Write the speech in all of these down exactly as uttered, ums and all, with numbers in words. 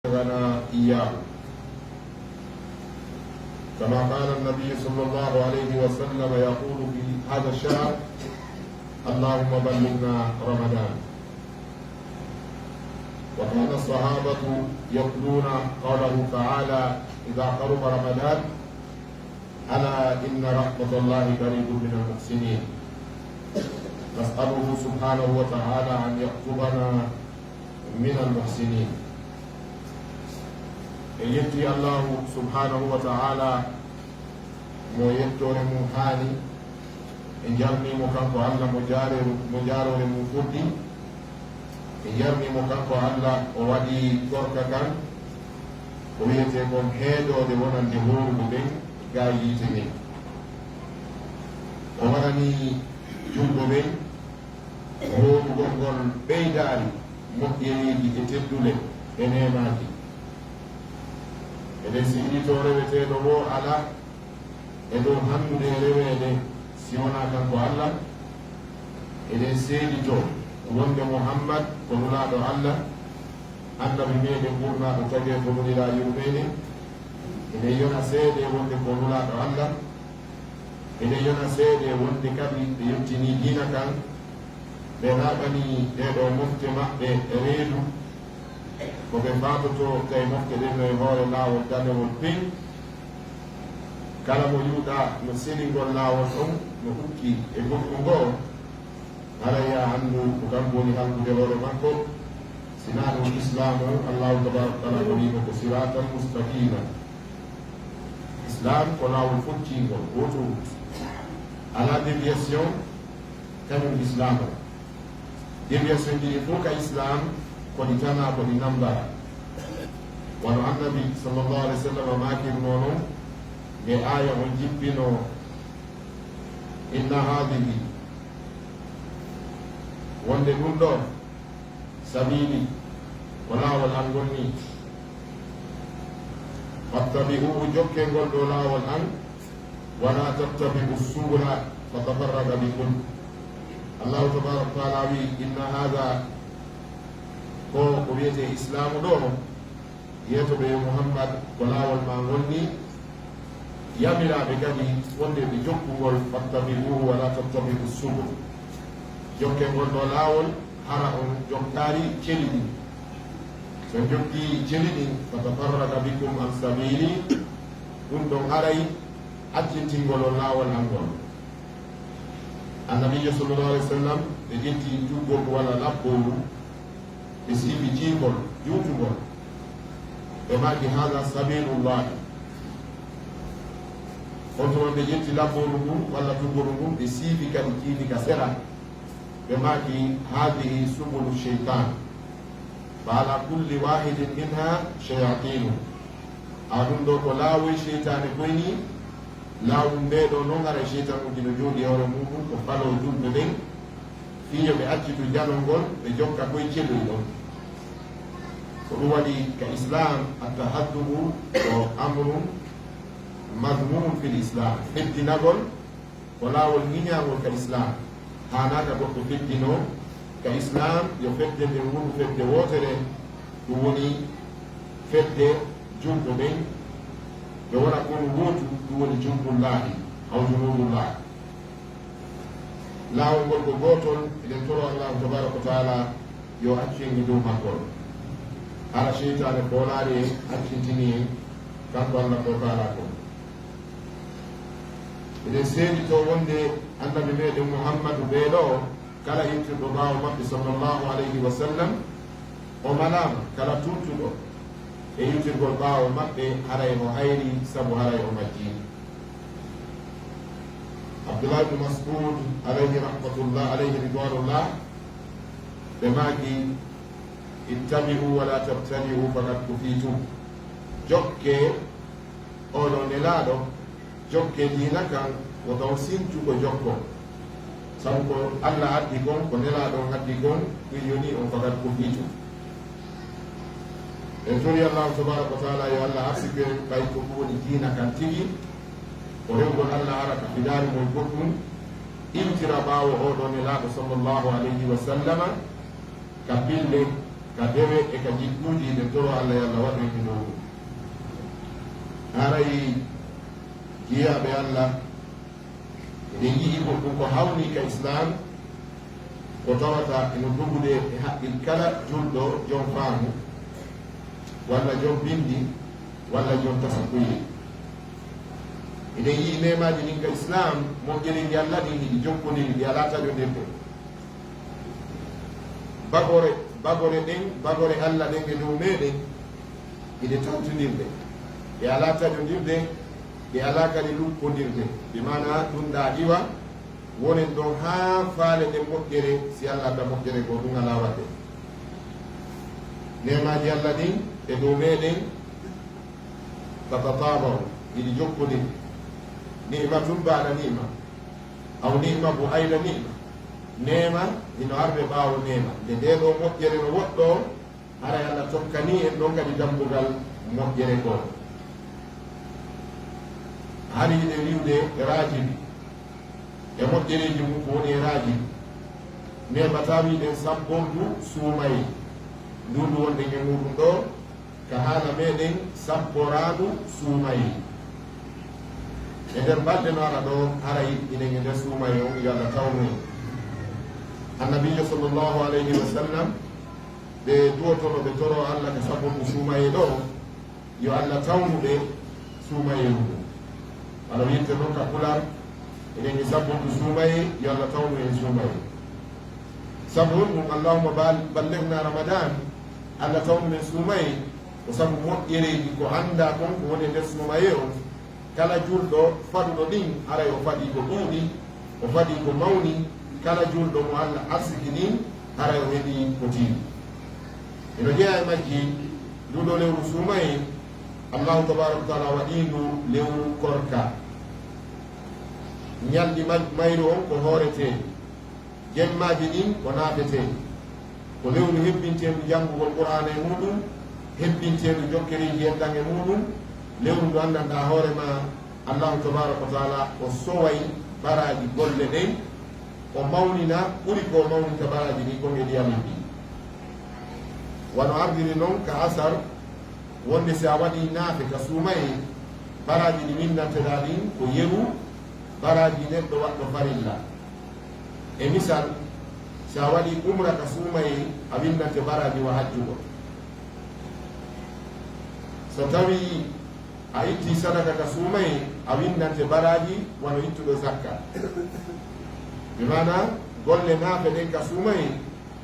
بلغنا إياه. كما قال النبي صلى الله عليه وسلم يقول في هذا الشهر: اللهم بلغنا رمضان. وكان الصحابة يتلون قوله تعالى إذا قرب رمضان: ألا إن رحمة الله قريب من المحسنين. نسأله سبحانه وتعالى أن يكتبنا من المحسنين. En yetti Allahu subhanahu wa ta'ala, mo yettoore mum haani. En njarnii mo kanko Allah mo jaareeru-, mo jaaroore mum fuɗɗi. En njarnii mo kanko Allah, o waɗi gorka kan ko wiyetee kon heedoode wonande hooruɓe ɓen gaa yiite ngen. O waɗani julɓe ɓen hoorugol ngol ɓeydaari moƴƴereeji e teddule e neemaaji. Eɗen siɗi to reweteeɗo woo alaa e dow hanndude e reweede si wonaa kanko Allah. Eɗen seeditoo wonde Muhammad ko nulaaɗo Allah, annabi meɗen ɓurnaaɗo tageefo nuliraaɗo yurmeende. Eɗen yona seede wonde ko nulaaɗo Allah. Eɗen yona seede wonde kadi ɓe yottinii diina kan, ɓe raaɓanii ɗee ɗoo mofte maɓɓe e reedu, ko ɓe faatotoo tawi mofte ɗen no e hoore laawol danewol pin. Kala mo yuuɗaa no seli ngol laawol ɗon, no ukki e goɗɗum ngoo, haray yo a anndu ko kanko woni halkude hoore makko, sinaa ɗum Islaamu. Allahu tabaaraka wa taala ko wiimo ko siraatal mustaqiima. Islaam ko laawol focciingol, wootowol. Alaa déviation, kañum Islaam o. Déviation ji ɗi fof ka Islaam, ko ɗi tanaa, ko ɗi nambaraa. Wano Annabi sallallahu alayhi wa sallam maakirnoo non, nde aaya on jippinoo: "Inna haadihi", wonde ɗum ɗoo, "sabiili", ko laawol an ngol nii. "Fattabi'uuhu", jokkee ngol ɗoo laawol an. "Wa laa tattabi'u subula fatafarraqa bikum." Allahu tabaaraka wa taala wi: "Inna haadha", ko ko wiyetee Islaamu ɗoo, yeeto ɓe yo Muhammad, ko laawol maa ngol nii. Yamiraaɓe kadi wonde ɓe jokku ngol, "fattabi'uuhu wa laa tattabi'u subul." Jokkee ngol ɗoo laawol, hara on jokkaali celi ɗin. So on jokkii celi ɗin, "fatafarraqa bikum an sabiili", ɗum ɗon haray accintingol on laawol an ngol. Annabiijo sallallahu alayhi wa sallam, ɓe ƴetti tuggol walla labbooru, ɓe siifi ciifol juutungol, ɓe maaki: "Haadha sabiilullahi." On tuma ɓe ƴetti labbooru ngun walla tuggol ngun, ɓe siifi kadi ciifi ka sera, ɓe maaki: "Haadhihi subulu shaytaan." Fa ala kulli waahidin minha shayaatiinu. A ɗum ɗoo ko laawoy seytaane koy nii, laawol ndee ɗoo non, haray seytanuuji no jooɗii e hoore muuɗum, ko faloo julɓe ɓen, fii yo ɓe accitu janol ngol, ɓe jokka koy celoy ɗon. Ko ɗum waɗi ka Islaam, at-tahaddubu ko amrun madhmumun fil Islaam. Feddinagol ko laawol ŋiñaangol ka Islaam. Haanaaka goɗɗo feddinoo ka Islaam, yo fedde nden wonu fedde wootere, ɗum woni fedde julɓe ɓen, ɓe wona konu wootu, ɗum woni jundullaahi, aw junuudullaahi. Laawol ngol ko gootol, eɗen toro Allaahu tabaaraka wa taala yo accu en e dow maggol. Hara seytaane foolaali en, accintini en, kanko Alla ko faalaa kon. Eɗen seeditoo wonde Annabi meɗen Muhammadu ɓee ɗoo, kala iwtirɗo ɓaawo maɓɓe, sallallahu alayhi wa sallam, o malaama. Kala tuutuɗo e iwtirgol ɓaawo maɓɓe, haray o hayri, sabu haray o majjii. Abdullah ibn Mas'ud, alayhi rahmatullah, alayhi ridwanullah, ɓe maaki: "Ittabi'u wa la tabtadi'u, faqad kufitum." Jokkee oɗo Nelaaɗo, jokkee diina kan, wota on sincu ko jokkoo. Sabu ko Alla addi kon, ko Nelaaɗo on addi kon, ɗum yoni on, faqad kufitum. En tori Allahu tabaaraka wa taala yo Alla arsiku en ɓay ko ɗum woni diina kan tigi, ko rewgol Alla hara ka fidaari mo e goɗɗum, iwtira ɓaawo oɗo Nelaaɗo sallallahu alayhi wa sallama, ka pille ka dewe e ka jikkuuji, hiɗen toro Alla yo Alla waɗu en e dow ɗum. Haray jiyaaɓe Alla, hiɗen yi'i goɗɗum ko hawnii ka Islaam, ko tawata ino dogude e haqqil kala julɗo jom faamu, walla jom binndi, walla jom tasakuye. Hiɗen yi'i neemaaji ɗin ka Islaam, moƴƴereeji Alla ɗin hiɗi jokkondiri, ɗi alaa taƴondirde. Bagore, bagore ɗen, bagore Alla ɗen e dow meɗen, hiɗe tawtindirde. Ɗe alaa taƴondirde, ɗe alaa kadi lukkondirde. Bi maanaa ɗum ɗaa iwa, wonen ɗon haa faale ɗen moƴƴere, si Alla adda moƴƴere goo, ɗum alaa waɗde. Neemaaji Alla ɗin e dow meɗen, tatataabaw, hiɗi jokkondiri. Ni'matun ba'da ni'ma. Aw ni'ma bu ayda ni'ma. Neema hino arde ɓaawo neema. Nde ndee ɗoo moƴƴere no woɗɗoo, haray Alla tokkanii en ɗon kadi dambugal moƴƴere goo. Hari hiɗen wi'ude raajibi. E moƴƴereeji mum ko woni e raajibi. Neeɓataa wi'uɗen sabbordu suumayee. Ndu ndu wonɗen e muuɗum ɗoo, ka haala meɗen sabboraandu suumayee. E nder balɗe no ara ɗoo, haray hiɗen e nder suumayee on, yo Alla tawnu en. Annabiijo sallallahu alayhi wa sallam, ɓe du'otono, ɓe toro Alla ka sabbordu suumayee ɗoo, yo Alla tawnu ɓe suumayee mum. Wano wi'irte non ka Pulaar, hiɗen e sabbordu suumayee, yo Alla tawnu en suumayee. Sabu honɗum? Allahumma bal-, ballighna Ramadan, Alla tawnu men suumayee, ko sabu moƴƴereeji ko anndaa kon ko woni e nder suumayee on. Kala julɗo faɗuɗo ɗin, haray o faɗii ko ɗuuɗi, o faɗii ko mawni. Kala julɗo mo Alla arsiki ɗin, haray o heɓii ko tiiɗi. Hino jeyaa e majji, nduu ɗoo lewru suumayee, Allahu tabaaraka wa taala waɗii ndu lewru korka. Ñalɗi maj-, mayru on ko hooreteeɗi. Jemmaaji ɗin ko naafeteeɗi. Ko lewru hebbinteendu janngugol Qur'aana e muuɗum, hebbinteendu jokkereeji yeddan e muuɗum, lewru ndu anndanɗaa hoore maa Allahu tabaaraka wa taala o soway baraaji golle ɗen, o mawnina ɓuri ko o mawninta baraaji ɗin kon e ɗi amin ɗin. Wano ardiri non ka Asar, wonde si a waɗii naafe ka suumayee, baraaji ɗi winnanteɗaa ɗin ko yeru baraaji neɗɗo waɗɗo farilla. E misal, si a waɗii umra ka suumayee, a winnante baraaji wa hajjugol. So tawii a ittii sadaka ka suumayee, a winnante baraaji wano ittuɗo zakka. Bi maanaa, golle naafe ɗen ka suumayee,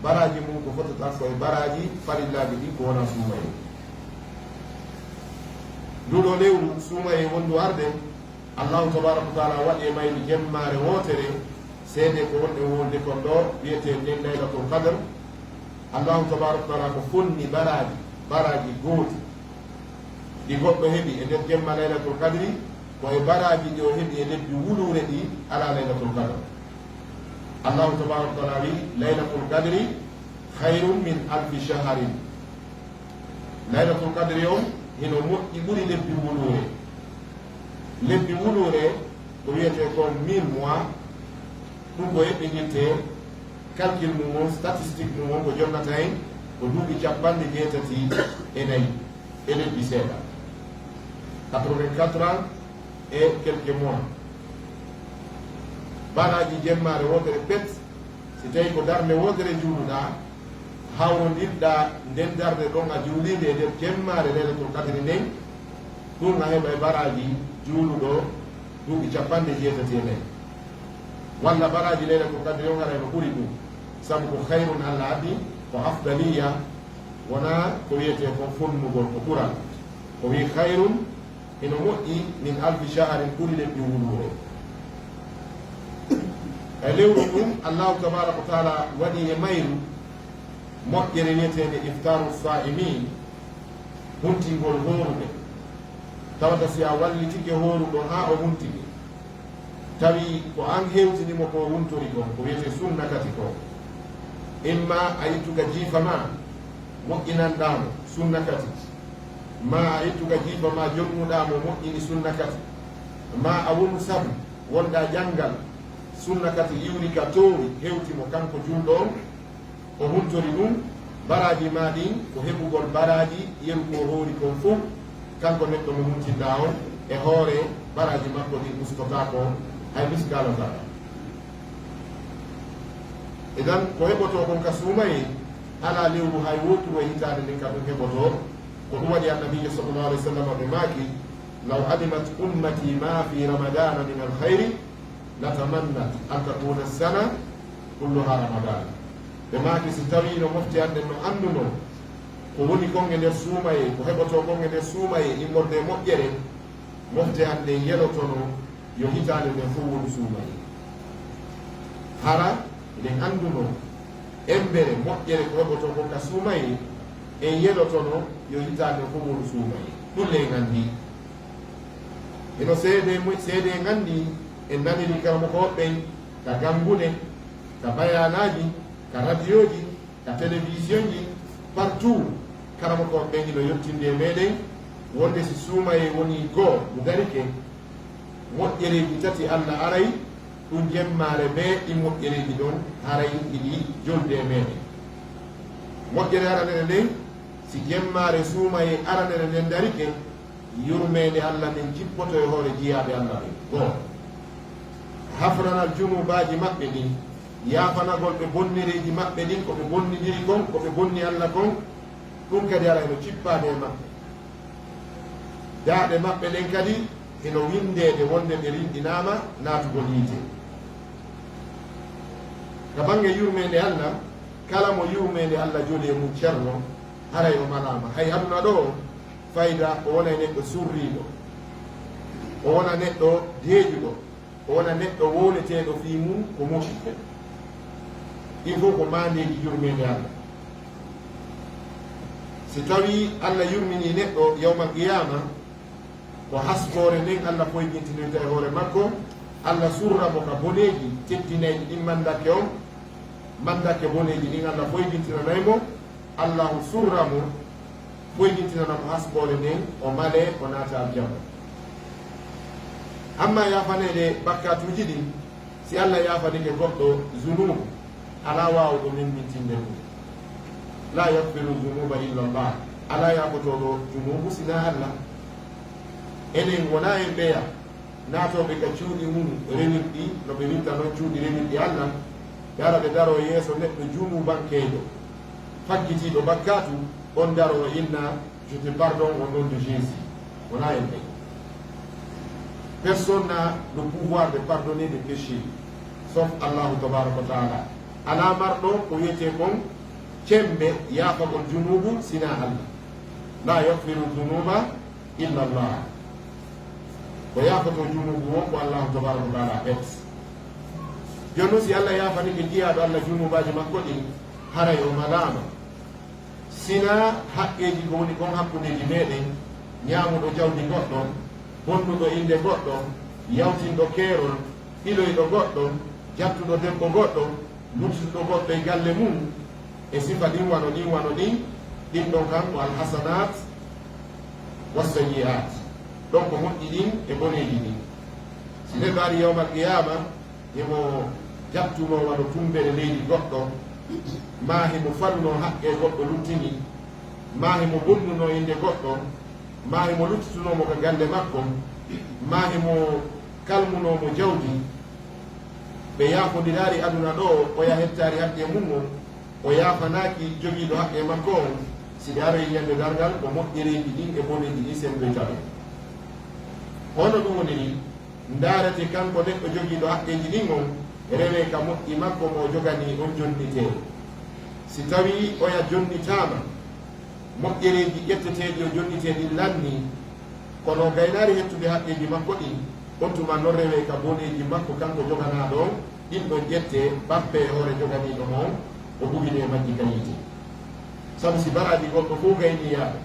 baraaji mum ko fotata ko e baraaji farillaaji ɗin ko wonaa suumayee. Nduu ɗoo lewru suumayee wonndu arde, Allahu tabaaraka wa taala waɗi e mayru jemmaare wootere, seedee ko wonɗen wowlude kon ɗoo, wiyetee nden Laylatul Qadr. Allahu tabaaraka wa taala ko fonni baraaji, baraaji gooti ɗi goɗɗo heɓi e nder jemma Laylatul Qadri, ko e baraaji ɗi o heɓi e lebbi wuluure ɗi alaa Laylatul Qadr. Allahu tabaaraka wa taala wi'i, "Laylatul Qadri khayrun min alfi shahrin." Laylatul Qadri on hino moƴƴi ɓuri lebbi wuluure. Lebbi wuluure ko wiyetee kon mille mois, ɗum ko eɓɓinirtee calcul mum on, statistique mum on ko jonnata en ko duuɓi cappanɗe jeetati e nayi e lebbi seeɗa. Quatre-vingt-quatre ans et quelques mois. Baraaji jemmaare wootere pet, si tawii ko darnde wootere juuluɗaa, hawrondirɗaa nden darnde ɗon a juuliinde e nder jemmaare Laylatul Qadri nden, ɗum a heɓay baraaji juuluɗo duuɓi cappanɗe jeetati e nayi. Walla baraaji Laylatul Qadri on haray no ɓuri ɗum, sabu ko khayrun Alla addi, ko afdaliya, wonaa ko wiyetee kon fonnugol, ko ɓural. O wi'i khayrun, hino moƴƴi, min alfi shahrin, ɓuri lebbi wuluure. E lewru ndun, Allahu tabaaraka wa taala waɗi e mayru moƴƴere wiyeteende iftaru saa'imin, huntingol hooruɓe. Tawata si a wallitike hooruɗo haa o huntike, tawi ko an hewtini mo ko o huntori kon, ko wiyetee sunna kati ko. Imma a ittu ka jiifa maa, moƴƴinanɗaa mo, sunna kati. Maa a ittu ka jiifa maa, jonnuɗaa mo, moƴƴini, sunna kati. Maa a wonu sabu, wonɗaa janngal, sunna kati, iwri ka toowi, hewti mo kanko julɗo on, o huntori ɗum, Baraaji maa ɗin ko heɓugol baraaji yeru ko hoori kon fow, kanko neɗɗo mo muntinɗaa on, e hoore baraaji makko ɗin ustotaako hay miskaala zarra. Idan, ko heɓotoo kon ka suumayee, alaa lewru hay wooturu e hitaande nden ka ɗum heɓotoo. Ko ɗum waɗi Annabiijo sallallahu alayhi wa sallam ɓe maaki, "Law alimat ummati ma fi Ramadana min al khayri, latamannat an takuna sana kulluha Ramadan." Ɓe maaki, "Si tawii no mofte an ɗen no anndunoo ko woni kon e nder suumayee, ko heɓotoo kon e nder suumayee, immorde e moƴƴere, mofte an ɗen yelotono yo hitaande nden fow wonu suumayee." Hara eɗen anndunoo embere moƴƴere ko heɓotoo kon ka suumayee, en yelotono yo hitaande nden fow wonu suumayee. Ɗum le en anndi. Hino seedee mu-, seedee en anndi, en naniri karamokooɓe ɓen ka ganngune, ka bayaanaaji, ka radiyooji, ka telewisionji, partout, karamokooɓe ɓen hino yottindi e meɗen, wonde si suumayee wonii goo ndu darike, moƴƴereeji tati Alla aray, ɗum jemmaare bee ɗin moƴƴereeji ɗon haray hiɗi jolde e meɗen. Moƴƴere aranere nden, si jemmaare suumayee aranere nden darike, yurmeende Alla nden jippoto e hoore jiyaaɓe Alla ɓen. Goo, hafranal junubaaji maɓɓe ɗin, yaafanagol ɓe bonnereeji maɓɓe ɗin, ko ɓe bonnidiri kon, ko ɓe bonni Alla kon, ɗum kadi aray no jippaade e maɓɓe. Daaɗe maɓɓe ɗen kadi hino winndeede wonde ɓe rinɗinaama naatugol yiite. Ka bannge yurmeende Alla, kala mo yurmeende Alla joli e mum ceerno, haray o malaama. Hay aduna ɗoo, fayda o wonay neɗɗo surriiɗo, o wona neɗɗo deeƴuɗo, o wona neɗɗo wowleteeɗo fii mum ko moƴƴi. Ɗin fow ko maandeeji yurmeende Alla. Si tawii Alla yurminii neɗɗo yawmal qiyaama, ko haskoore nden Alla foyjintinoyta e hoore makko, Alla surra mo ka boneeji teddinayɗi ɗin mandakke on, mandakke boneeji ɗin Alla foyjintinanay mo, Allahu surra mo, foyjintinana mo haskoore nden, o malee, o naata aljanna. Amma yaafaneede bakkaatuuji ɗin, si Alla yaafanike goɗɗo zunuubu, alaa waawuɗo memmintinde ɗum. La yaghfiru zunuba illa Allah. Alaa yaafotooɗo junuubu sinaa Alla. Enen wonaa en ɓeya naatooɓe ka cuuɗi mum rewirɗi, no ɓe witta non cuuɗi rewirɗi Alla, ɓe ara ɓe daroo yeeso neɗɗo junuubankeejo, faggitiiɗo bakkaatu, on daroo o inna, "Je te pardonne au nom de Jésus." Wonaa en ɓe. Personne n'a le pouvoir de pardonner des péchés, sauf Allahu tabaraka wa taala. Alaa marɗo ko wiyetee kon cemmbe yaafagol junuubu sinaa Alla. La yaghfiru zunuba illa Allah. Ko yaafotoo junuubu woo ko Allahu tabaraka wa taala pet. Jooni non, si Alla yaafanike jiyaaɗo Alla junuubaaji makko ɗin, haray o malaama. Sinaa haqqeeji ko woni kon hakkundeeji meɗen, ñaamuɗo jawdi goɗɗo, bonnuɗo innde goɗɗo, yawtinɗo keerol, ɓiloyɗo goɗɗo, jattuɗo debbo goɗɗo, luttuɗo goɗɗo e galle mum, e sifa ɗin wano ɗin, wano ɗin, ɗin ɗon kan ko alhasanat wassayyi'at. Ɗon ko moƴƴi ɗin e boneeji ɗin. Si neɗɗo ari yawmal qiyaama, himo jattunoo wano tumbere leydi goɗɗo, maa himo falunoo haqqee goɗɗo luttini, maa himo bonnunoo innde goɗɗo, maa himo luttitunoo mo ka galle makko, maa himo kalmunoo mo jawdi, ɓe yaafondiraali aduna ɗoo, oya hettaali haqqee mum on, o yaafanaaki jogiiɗo haqqee makko on, si ɓe aroyi ñande darngal, ko moƴƴereeji ɗin e boneeji ɗin senndoyta ɓe. Hono ɗum woniri? Ndaarete kanko neɗɗo jogiiɗo haqqeeji ɗin on, rewee ka moƴƴi makko mo o joganii on jonnitee. Si tawii oya jonnitaama, moƴƴereeji ƴetteteeɗi o jonnitee ɗin lannii, kono o gaynaali hettude haqqeeji makko ɗin, on tuma non rewee ka boneeji makko kanko joganaaɗo on, ɗin ɗon ƴettee, bappee e hoore joganiiɗo mo on, o ɓugidee majji ka yiite. Sabu si baraaji goɗɗo fow gaynii yaade,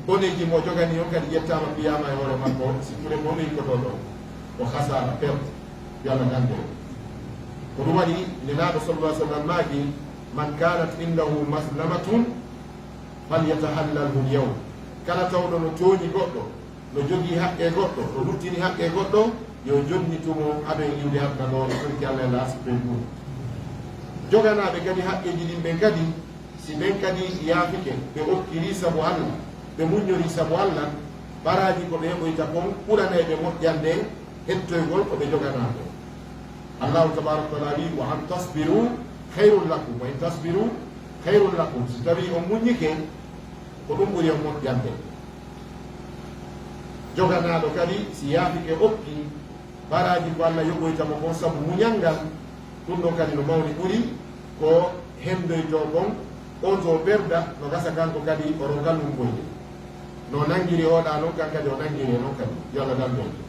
boneeji mo joganii on kadi ƴettaama piyaama e hoore makko, sikkure ko hono yikkotoo ɗon, ko hasaara, perte, yo Allah nanndu en. Ko ɗum waɗi Nelaaɗo sallallahu alaihi wa sallam maaki, "Man kanat indahu mazlamatun falyatahallalhu al-yawm." Kala tawɗo no tooñi goɗɗo, no jogii haqqee goɗɗo, no luttini haqqee goɗɗo, yo jonnitu mo ado e iwde aduna ɗo e torki Allah e laasɓe ɗum. Joganaaɓe kadi haqqeeji ɗin ɓen kadi, Si ɓen kadi yaafike, ɓe okkiri sabu Alla, ɓe muññori sabu Alla, baraaji ko ɓe heɓoyta kon ɓuranay ɓe moƴƴande hettoygol ko ɓe joganaa kon. Allahu tabaaraka wa taala wi'i, "Wa an tasbiru khayrun lakum, wa in tasbiru khayrun lakum." Si tawii on muññike, ko ɗum ɓuri on moƴƴande. Joganaaɗo kadi, si yaafike okki, baraaji ko Alla yoɓoyta mo kon sabu muñal ngal, ɗum ɗon kadi no mawni ɓuri ko hendoytoo kon, on to o perda, no gasa kanko kadi o ronka lumboyde. No nangiri oɗa non, kan kadi o nangiri e non kadi. Yo Alla dandu en.